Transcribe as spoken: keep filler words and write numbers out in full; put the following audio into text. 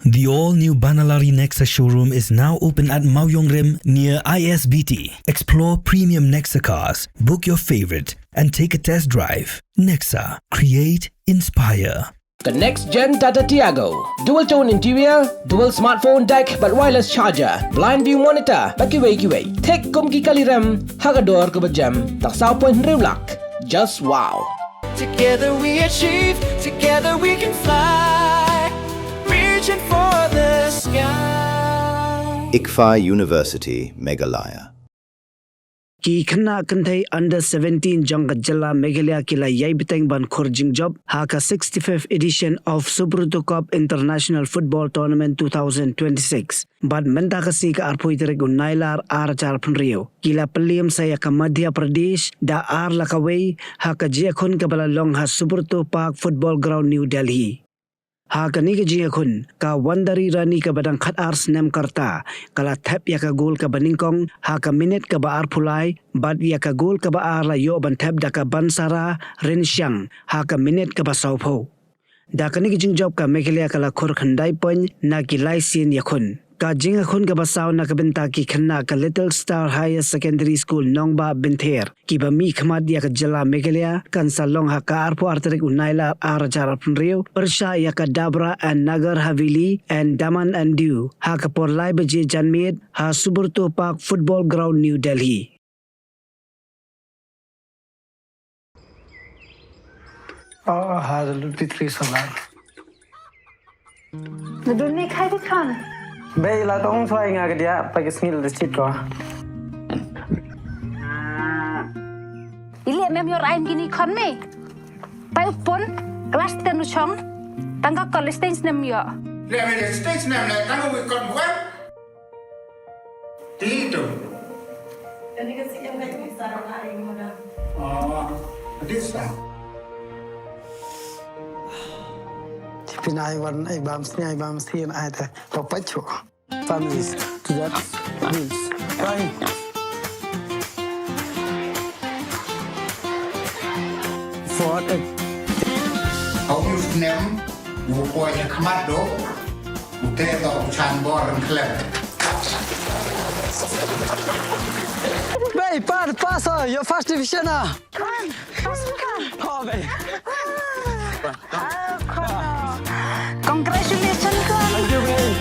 The all-new Banalari Nexa showroom is now open at Mawiongrim near I S B T. Explore premium Nexa cars, book your favorite, and take a test drive. Nexa, create, inspire. Ka next gen Tata Tiago. Dual tone interior, dual smartphone deck bad wireless charger, blind view monitor bad kiwei kiwei. Thik kum ki kali rem ha ka dor kaba jem tang saw point hynriew lak. Just wow. Together we achieve, together we can fly. Reaching for the sky. ICFAI University, Meghalaya. Ki khynnah kynthei under seventeen jong ka jylla Meghalaya ki la ïai bteng ban khur jingjop ha ka sixty-fifth edition of Subroto Cup International Football Tournament two thousand twenty-six. Bad mynta ka sngi ka arphew tarik u Nailar ar hajar arphew hynriew, ki la pynliem sa ïa ka Madhya Pradesh da ar la kawei ha ka jingïakhun kaba la long ha Subroto Park Football Ground, New Delhi. Ha kane ka jingïakhun, ka Wandari Rani kaba dang khatar snem ka rta, ka la thep ïa ka gol kaba nyngkong ha ka minit kaba arphew lai, bad ïa ka gol kaba ar la ïoh ban thep da ka Bansara Rynsiang ha ka minit kaba sawphew. Da kane ka jingjop ka Meghalaya ka la khur khyndai point na ki lai sien ïakhun. Ka jingïakhun kaba saw na ka bynta ki khynnah ka Little Star Higher Secondary School Nongbah Bynther, kiba mihkhmat ïa ka jylla Meghalaya, kan sa long ha ka arphew ar tarik u Nailar ar hajar arphew hynriew, pyrshah ïa ka Dadra and Nagar Haveli and Daman and Diu ha ka por lai baje janmiet ha Subroto Park Football Ground, New Delhi. Oh, hallelujah, Petri sabar. Nadun ni khai di khan. Bei la tong suai nga ke dia, pagi sngi la sit ko. Ili mem yor ain gini khan me. Pai utpon, class ten u chong, tangka college ten snem yo. Le me stage nem le tangka wi kon buat. Ti tu. Kani ka si yang kai ni sarang ai mo da. Oh, this time. Pin ai wan ai bam sni ai bam sien ai ta. Papacho. Families to that bills. Fine. For a Hau yu snem. Wu poi ha khmat do, u te do u chan bor ran khlem. Bei, pat, pass, oh, your first division, ah. Come on, pass, come on. Oh, bei. Oh, come on. Congratulations, come on. Thank you, bei.